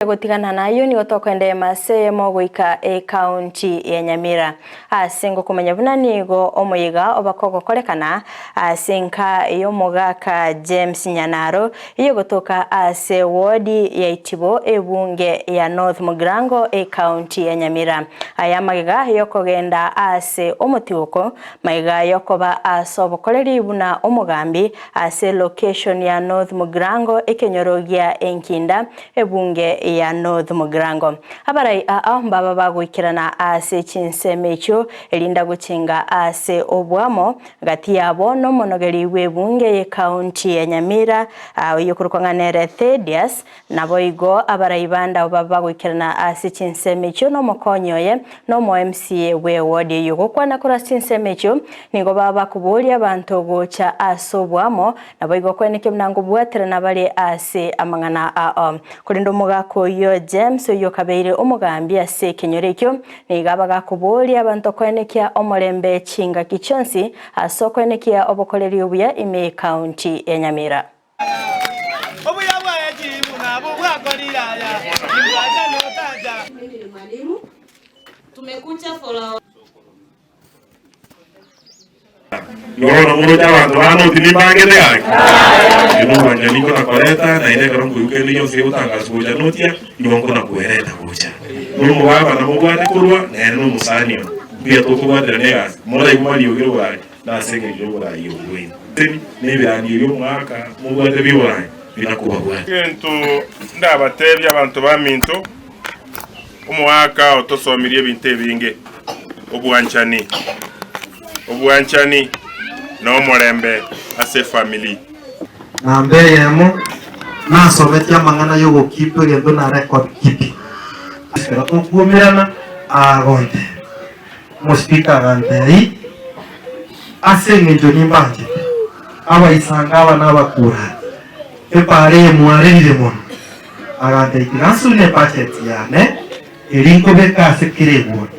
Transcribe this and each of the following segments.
Gotigana nayio nigo tokoendeema ase eyemo goika ekaunti ya Nyamira. Ase ngokomanya buna nigo omoyega obaka ogokorekana ase enka y'omogaka James Nyanaro eyogotoka ase ward ya Itibo ebunge ya North Mugirango ekaunti ya Nyamira. Aya amagega yokogenda ase omotioko magega yokoba ase obokoreri buna omogambi ase location ya North Mugirango ekenyoro gia Enkinda Ebunge ya North Mugirango. Abarai aa mbaba bagoikerana ase chinsemo echio, erinde gochenga ase oboamo gati yabo nomonogeri bw'ebunge y'ekaunti ya Nyamira, oyokorokwa ng'a nere Thedius, naboigo abarai bande abwo baba bagoikerana ase chinsemo echio nomokonyi oye na omo MCA bw'eward eyio. Gokwana korwa ase chinsemo echio, nigo baba bakoboria abanto gocha ase oboamo Naboigo kweneke buna ngobwaterana bare ase amang'ana ao. Korende omogaka oyio James, oyio okabeire omogambi ase ekenyoro ekio, nigo abagakoboria abanto koenekia omorembe chingaki chionsi ase okoenekia obokoreri obuya ime y'ecounty ya Nyamira. Obuya bwaye chibu nabwo bwakorire aya, imbwacha notacha. Mimi ni mwalimu. Tumekuja for our Igo bono moroche abanto bane oti nimbangete gaki? Inche nobwanchani nkonakoreta, naende ekero nkoigwa kende gionsi kegotangaswa gocha notia, igo nkonakwereta gocha. Nomogaka namobwate korwa, nere nomosani one. Mbuya tokobwaterana egasi, moraigwe mariogi oborai, nase engencho y'oborai obo bwaino. Nebirandio bi'omogaka mobwate bi'oborai binakobabwate. Egento ndabatebie abanto baminto, Omogaka otosomirie ebinto ebinge, obwanchani, obwanchani na omorembe ase efamiri. Namba eyemo, nasometie amang'ana y'ogokeep egento na record keeping. Ekero tokuomerana, agontebia, omospeaker agantebia, ase eng'encho nimbanchete, abaisanga aba nabakurati, epaara eye mwarerire mono. Agantebia, Tiga nsune ebudget yane eria nkobeka ase kera eward.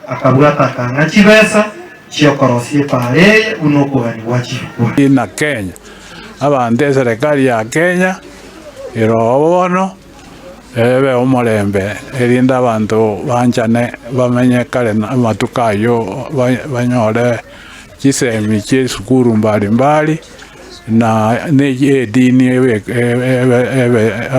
Akabwata akang'a chibesa chi'okorosia epaara eye buna okogania gwa chirukwa. Na Kenya, abanto eserekari ya Kenya ere oo bono ebe omorembe erinde abanto banchane bamenye kare na amatuko ayio banyore chisemi chia esukuru mbali mbali. Na edini ebe ebe.